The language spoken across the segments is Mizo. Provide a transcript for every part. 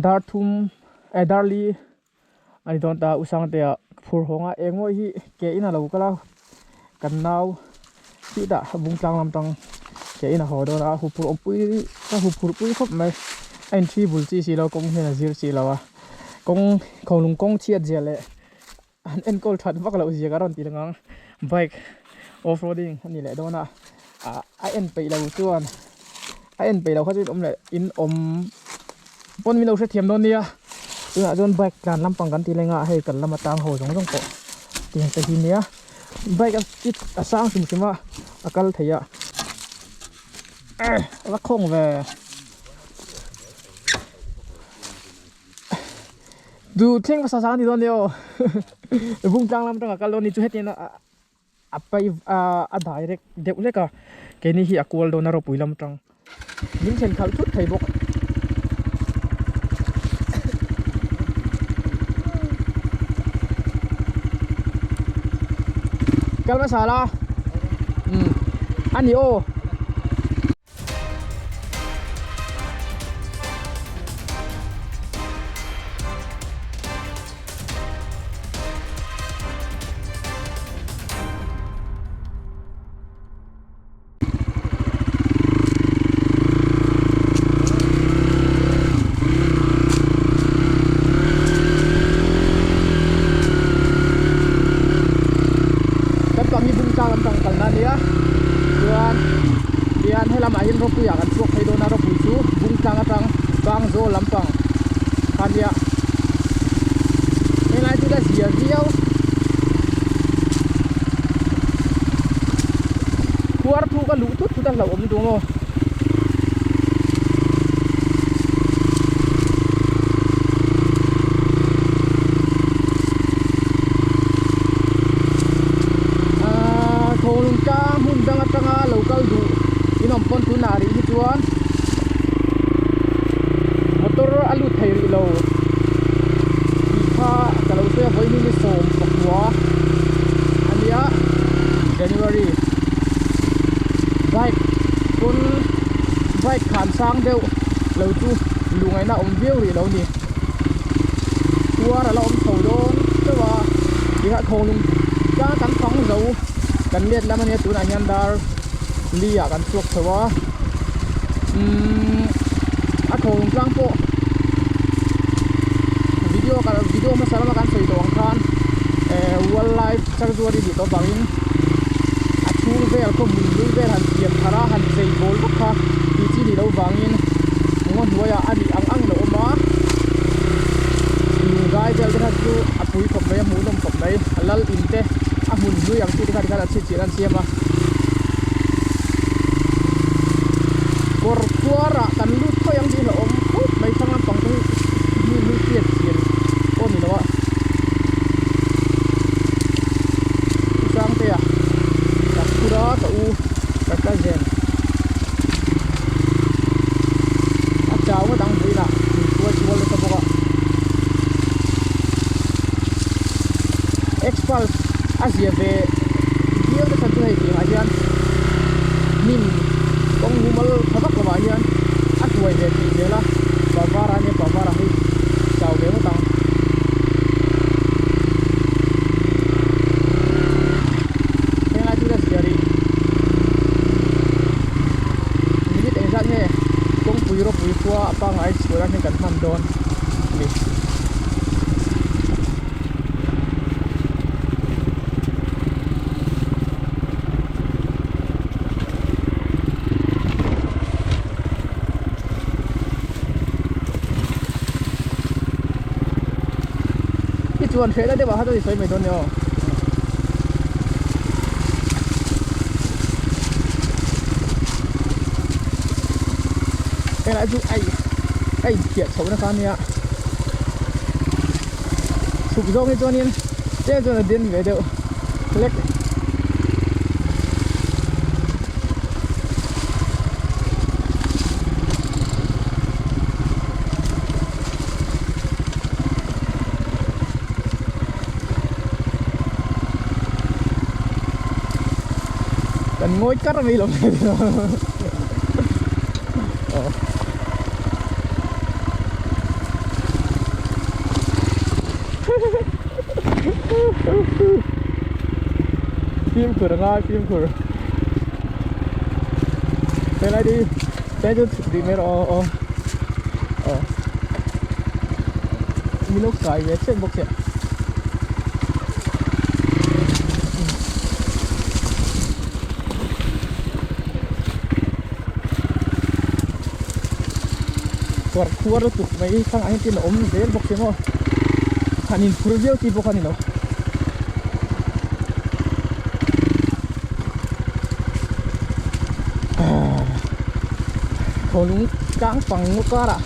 Dar thum eh dar li a ni dawn ta u Sangtea ka phur hawng a eng mawi hi ke in a lo kal a kan nau tih dah bung tlang lam tang ke in a haw dawn a huphurh awm pui ka huphurh pui khawp mai a in thi bul chi si lo kawng hian a zir si lo a kawng khawnglung kawng chhiat zia leh an enkawl that vak loh zia ka rawn ti lang ang bike off roading a ni leh dawn a ah a en peih lo chuan a en peih lo kha chu in awm leh in awm pawn min lo hrethiam dawn nia tunah chuan bike tlan lampang kan ti leng a hei kan lama tang ho zawng zawng pawh tiang te hi nia bike a speed a sang hrim hrim a a kal thei a a va khawng ve. Duh thleng hmasa sang a ni dawn nia aw bung tlang lam atanga kal dawn a ni chu hetiang a pai a direct deuh hlek a keini hi a kual dawn a ropui lam atang min thlen khalh thut thei bawk. Kal hmasa la umm a ni aw. Kan pang hi bung tlang lampang kalna a nia chuan tihian helamah hian rawpui ah kan chhuak phei dawn a rawpui chu bung tlang atang tlang zawl lampang kha nia helai chu la zia viau khuar thu ka luh thut thut a hlauhawm lutuk maw. Ahh Thawhlung tlang hmun dang atanga lo kal duh in awm pawn tunah rih hi chuan motor a lut thei rih lo tih kha ka lo sawi a vawiin hi ni 10 a nia January bike pawn bike khan sang deuh lo chu lungaihna awm viau rih lo ni khuar a la awm chho dawn chauh a tinah Khawnglung tlang kan fang zo kan let lam ania tunah hian dar li ah kan chhuak chho a umm a Khawnglung tlang pawh video video hmasa lama kan sawi tawh ang khan eh wildlife sanctuary tih tawh avangin a chhung vel khaw hmun hlui vel han siam thar a han chei bawl vak kha tih chi nih loh vangin ngaw hnuaiah a nih ang ang in a awm a lungdai vel te kha chu a pui khawp mai a hmuhnawm khawp mai a lal in te a hmun hlui ang chi te kha tikhan a chhinchhiah an siam a kawr khuarah kan lut khawi ang tih hlauhawm khawp mai thlang lampang te hi hmun hi hriat chian pawh a ni lo a. Sangtea ka phur a ka u ka cousin a chau ngawt ang vawiinah min hruai sual nasa bawk a Xpulse a zia ve viau nasa chu hei tih ah hian hnim kawng mumal tha vak lovah hian a hruai ve theih zel a Pavara ania Pavara hi chau ve ngawt ang. Henglai chu la zia rih minute engzat nge kawngpui rawpui khua a pangngai chhuah hian kan hman dawn a ni. I chuan hreh na deuh ah kha chuan i sawi mai dawn nia aw. Helai chu ai a inphiah chhoh nasa ania chhuk zawng hi chuanin tlem chuan a den ve deuh hlek. Kan ngawi kar mai lo aw. Fimkhur a ngai fimkhur. Helai te hi tlai chu chhuk dih mai rawh aw aw aw min lo kai ve chiah bawk chiah. Kawr khuar lutuk mai thlang ah hian tin a awm zel bawk si maw han in phur viau chi bawk a ni lo. Tholung tlang pang ngaw karah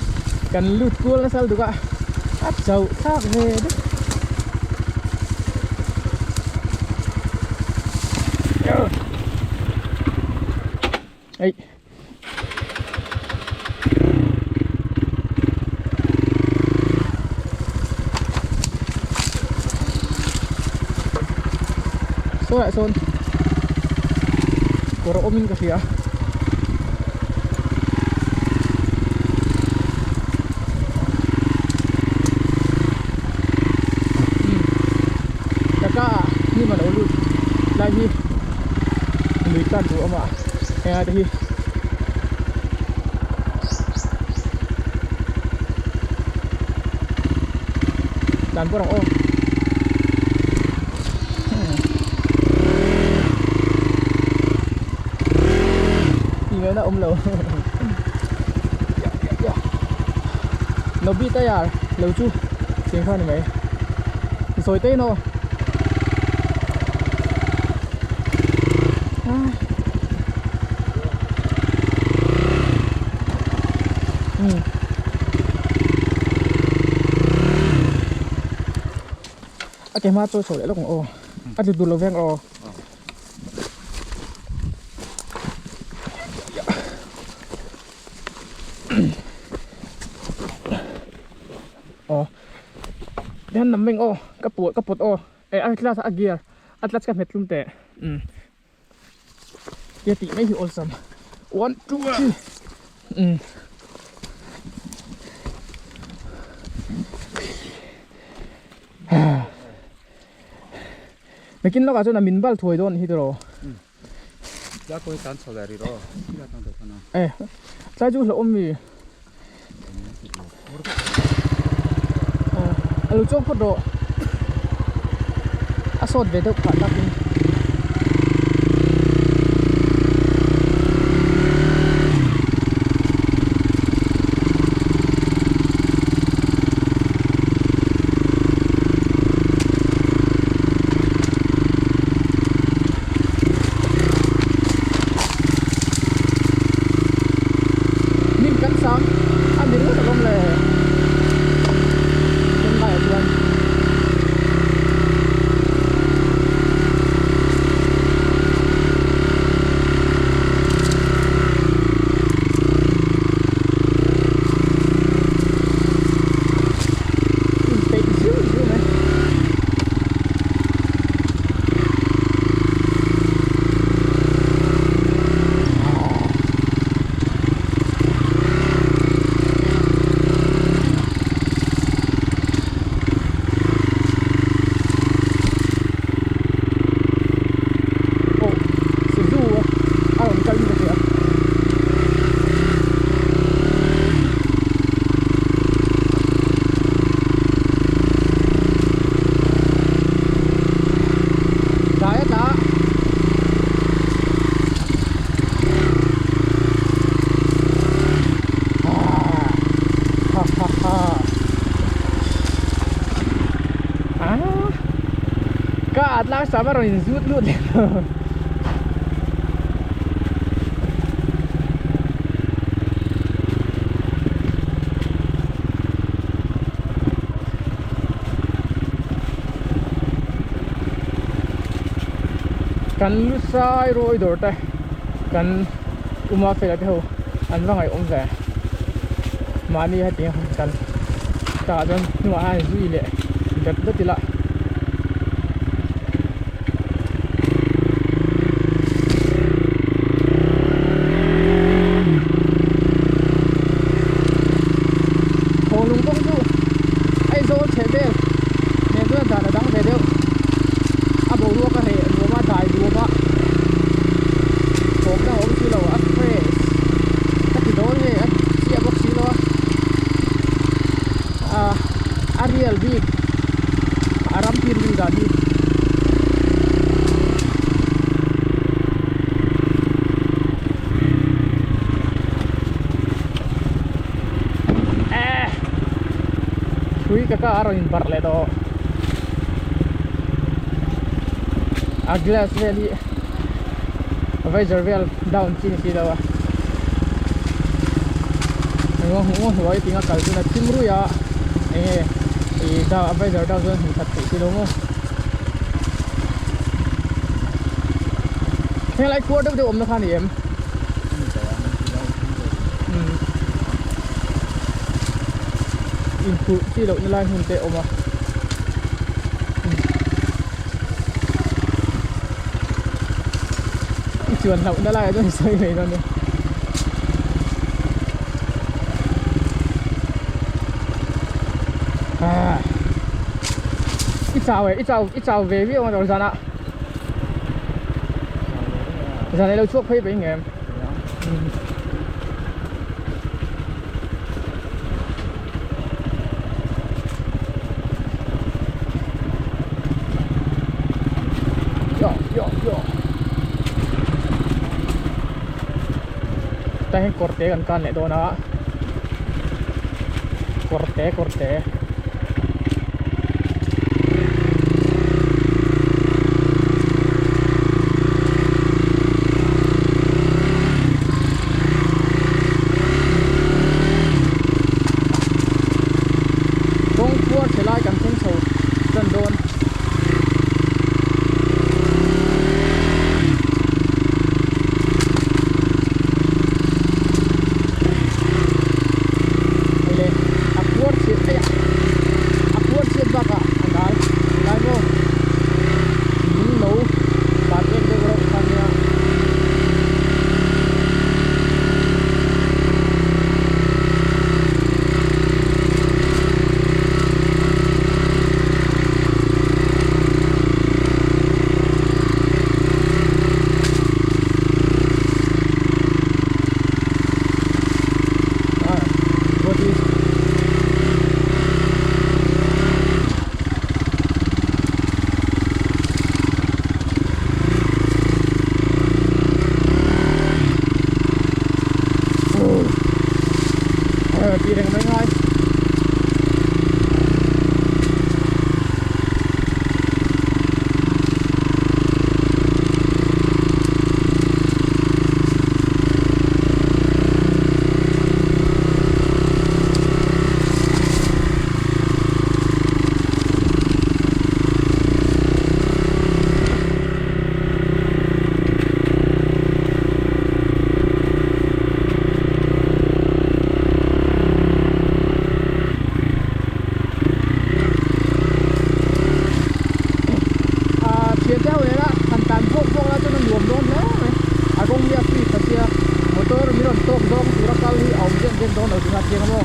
kan lut kual nasa lutuk a a chauh thlak ve deuh. Ei. Saw lah sawn kawr a awm in ka hria. Ka ka ah hnim a lo lut lai hi lui tan tur a awm a heng te hi dan pawh ang aw tih ngaihna awm lo Nobi tayar lo chu tiang kha a ni mai sawi te in aw. A ke hma chawi chho leh lawk ang aw a tlu tur lo veng aw. Aw tihian nam veng aw ka pawt ka pawt aw eh a class a gear a clutch ka hmet tlum teh umm tia tih mai hi awlsam one two three umm nakin lawkah chuan a min bal thuai dawn hi tiraw. Tlai pawh hi tlan chho leh rih rawh tlai tang tawh khan a. Eh tlai chu hlauhawm mi. A lo chuang phawt rawh. A sawt ve deuh phah takin. Hnim kan sang a ni ringawt alawm le tunlaiah chuan inpeih ziu ziu mai. Oh, Suzu a rawn kal in ka hria. Tlai a tla a ha ha ha a ka at lang sam a rawn in zut lut leh Kan lu sai rawi dawr te kan uma fela te ho an va ngaihawm ve mahni hetiang han kal tah chuan hnungah hian zui leh dat dat ila. Tholung kawng chu Aizawl chheh vel nen chuan dan a dang ve deuh a boruak a reh nuam a dai nuam a. Hrui ka ka a rawn inbarh leh tawh. A glass vel hi visor vel down chi ni si lo a. Engemaw hmuh hnuai tinga kal chuan a thim ruih a enge ih a visor down chuan hmuh that theih si lo maw. Helai khuar deuh deuh awmna kha a ni em? Inphurh chi lohna lai hmun te a awm a. I chuan hlauhna laiah chuan i sawi mai dawn nia. Ah. I chau e, i chau i chau ve viau ang dawr zanah. Zan ei lo chhuak phei phei ngem. Yo yo yo. Tah hian kawr te kan kan leh dawn a. Kawr te kawr te. Kawng khuar chhe lai kan thleng chho tan dawn. Hei le a khuar chhiat mai a a khuar chhiat bakah a dal lai maw lung no bat em deuh reuh kha nia. Ah, what is Oh, tih reng mai ngai. Thian te ho nen a han tan phawk phawk la chuan a nuam dawn hle mai a kawng hi a free tha sia motor min rawn tawk zawng tura kal hi a awm zen zen dawn lo tih kha a chiang a maw.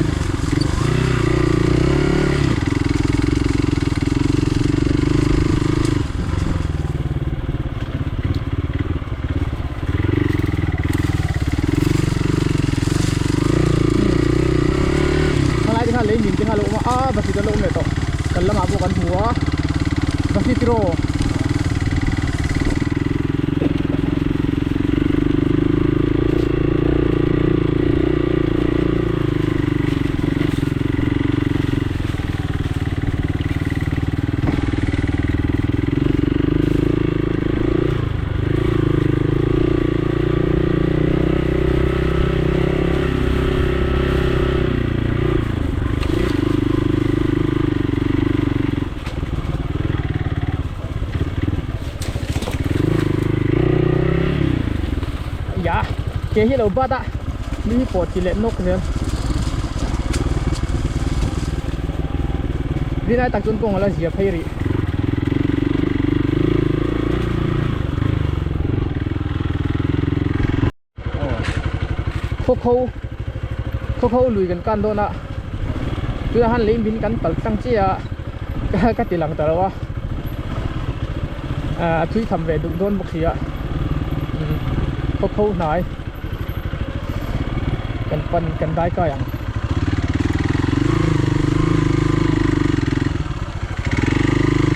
Khalai te kha lei min te kha a lo awm a a bus te a lo awm leh tawh kan lamah pawh kan hmu a bus hi tiraw. Ya ke hi lo bat a mi hi pawh chi leh nawk zel rinai tak chuan kawng a la zia phei rih. Khawkho khawkho lui kan kan dawn a tunah han lei min kan pal tlang chiah a ka ti lang ta lo a a thui tham ve duh dawn bawk si a khawkho hnai kan pan kan dai kai ang.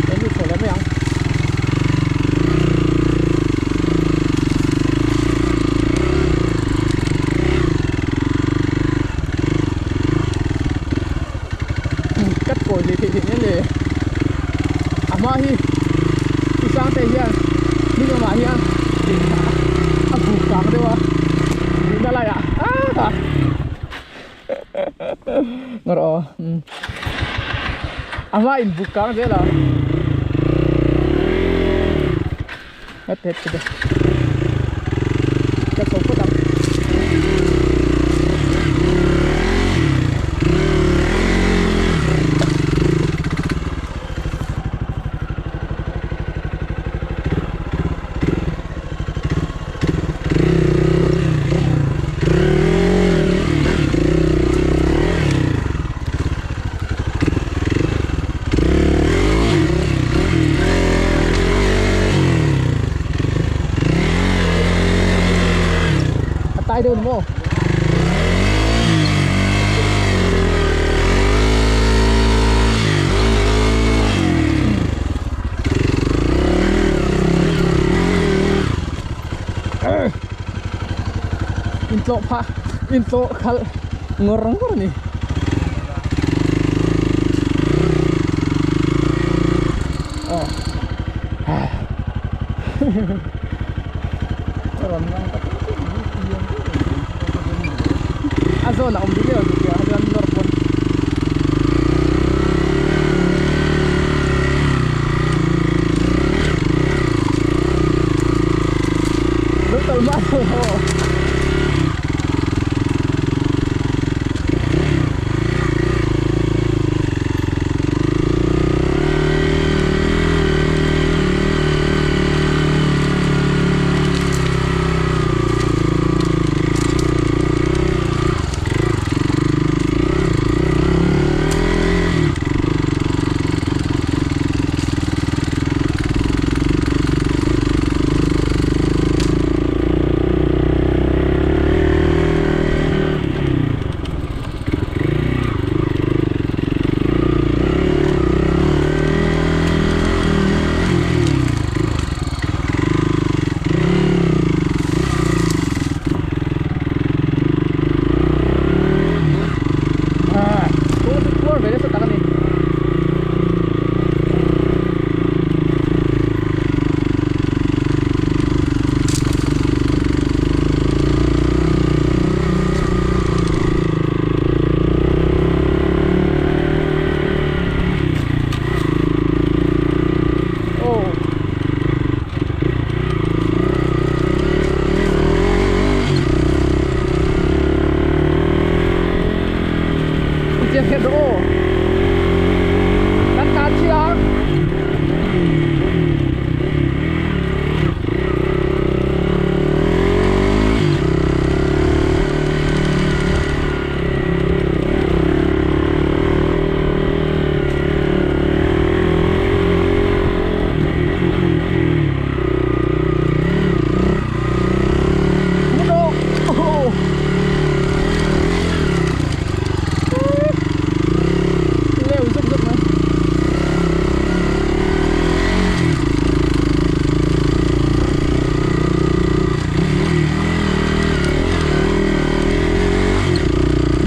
Kan lut chho leh mai ang. Kat kawi le a hma hi u Sangte hian hnim lamah hian a buk kang deuh a tihna laiah ah ngawr aw a hma in buk kang zel a het het te ka chho phawt ang. A tai deuh ni maw? Intlawh phah intlawh khalh ngawr ngawr a ni. A zawn a awm duh leh lo tia chuan nawr pawn. Lo tal mah lo haw.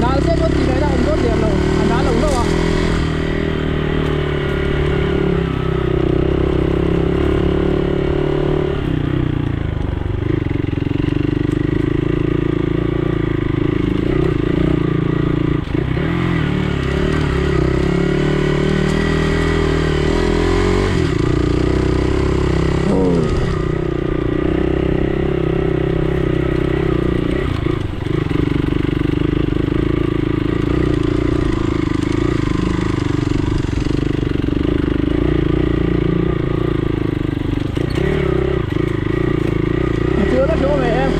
Nal se chuan tih ngaihna awm dawn der lo a nal lo hlauh a. Chưa đã xuống về em.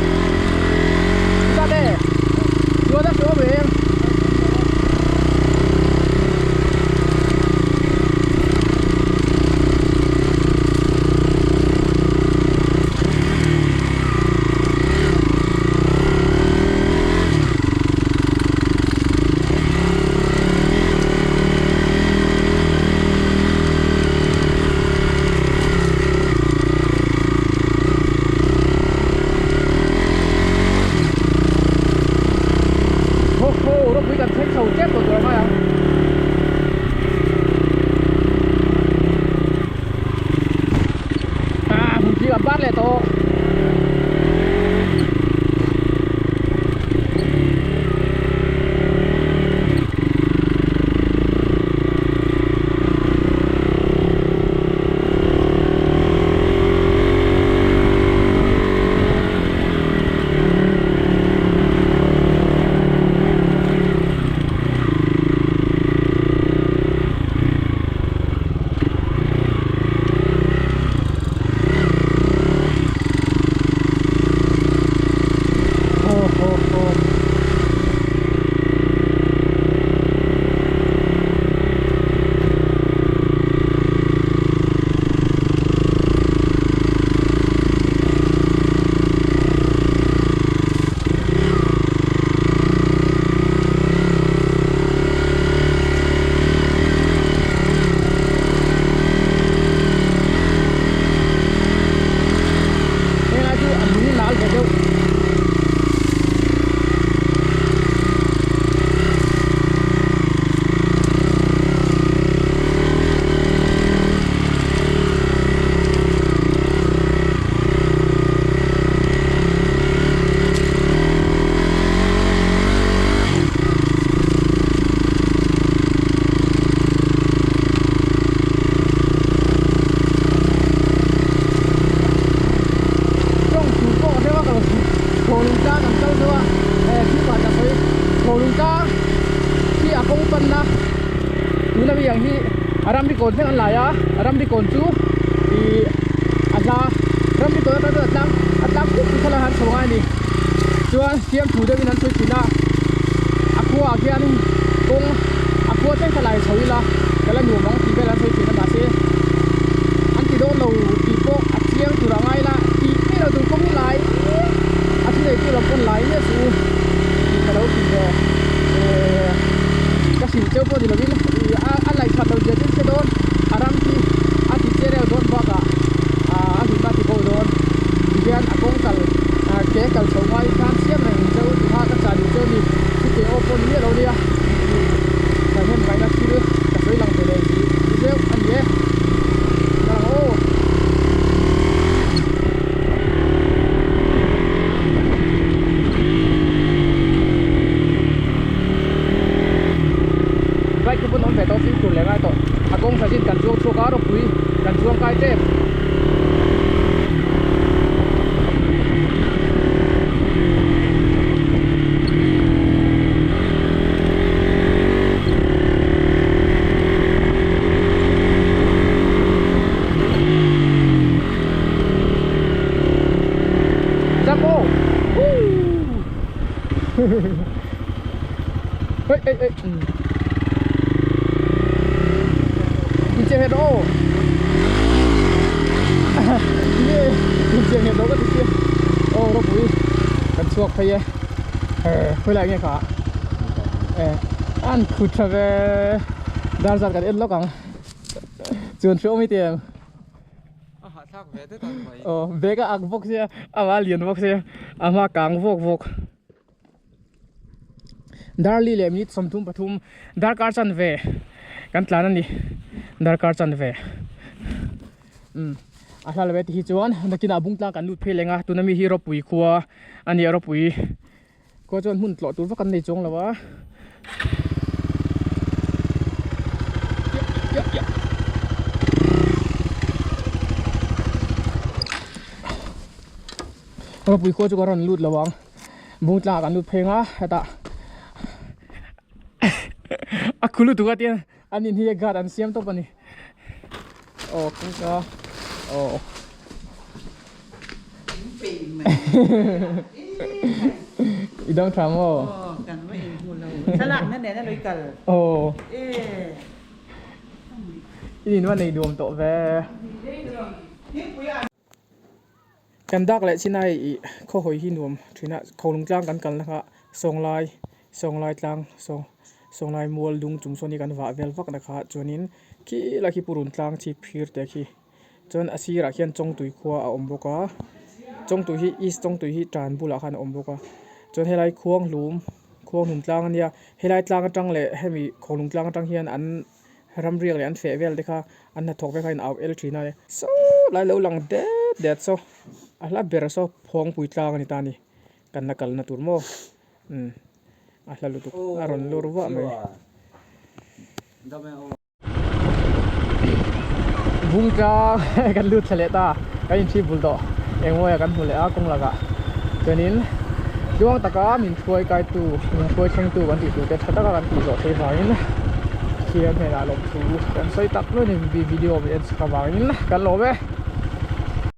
Ra đây. Chưa đã xuống về em. Ho ho, ropui kan thleng chho tep tawh tur a ngai ang. tlang hi a kawng panna tuna mi ang hi a ramri kawn thleng an lai a ramri kawn chu ih a hla ramri kawn atang chuan a tlang a tlang puk chu thlalak an chho ngai a ni chuan fiamthu deuhin an sawi thin a a khuaah khian kawng a khua thleng thla lai chho ila ka la nuam ang tih vel an sawi thin a mahse an ti dawn lo tih pawh a chiang tur a ngai la tih mai lo tur kawng hi lai a thu nei tu lam pawn lai miah suh u tih ka lo ti ve ehh ka hrilh cheu pawh ni lovin ih a a laih that loh zia chu hre dawn a ram khi a ti che reuh dawn bakah ah a hlutna a ti bo dawn tihian a kawng kal ah ke kal chho ngai khan siam reng cheu ti kha ka chah duh cheu a ni chu ke aw pawh ni miah lo nia ih thahnem ngaihna thil ka sawi lang ve leh zeuh a ni e ka lang aw. Bike te pawn awm ve tawh fimkhur leh ngai tawh a kawng tha chin kan chuang chhuak a ropui kan chuang kai tep. Jump ô. Ê ê ê. In che hết ô. In che hết đâu có ti Ô ro pui. Kan chuak phei e. Eh, khoi lai nge kha. Eh, an khut tha ve. Dar zat kan en lawk ang. Chuan hre awm i tiang. A hahthlak ve det ang mai. Aw, bag a ak bawk sia, ama lian bawk sia, a hma kang vawk vawk. Darli leh minute 33 darkar chanve kan tlan a ni. Darkar chanve. Umm a hla lo e ti hi chuan nakinah bung tlang kan lut phei leng a, tuna mi hi ropui khua a ni a ropui. Khua chuan hmun tlawh tur vak an nei chuang lo a. Ropui khua chu ka rawn lut lo ang. Bung tlangah kan lut phei ang a hetah a khu lutuk a tiang an in hi guard an siam tawp a ni. Aw kawngka aw. I dang tha maw? Aw kan va in hmu lo. Thlalak na nen a lo i kal. Aw. E. I in va nei nuam tawh ve. Kan dak leh chin a hei ih khaw hawi hi nuam thin a kholung tlang kan kalna kha sawnglai sawnglai tlang saw sawnglai mual lung chung sawn hi kan vah vel vak na kha chuanin khi lai khi purun tlang chhip phir te khi chuan a sirah khian chawngtui khua a awm bawk a chawngtui hi east chawngtui hi tan bulah khan a awm bawk a chuan helai khuanghlum khuanghlum tlang a nia helai tlang atang leh hemi kholung tlang atang hian an ram riak leh an feh vel te kha an hnathawk vek a in au el thin a saw lai lo lang det det saw a hla ber saw phawngpui tlang a ni ta a ni kan la kalna tur maw umm a hla lutuk a rawn lur vah mai. Bung tlang kan lut thla leh ta kan inchhip bul tawh engmawia kan hmu leh a kawng lakah chuanin tluang taka min hruai kaitu min hruai thlengtu kan tih tur te tha taka kan tih zawh theih vangin thiam hnenah lawmthu kan sawi tak nuai a ni video min en chak avangin kan lawm e.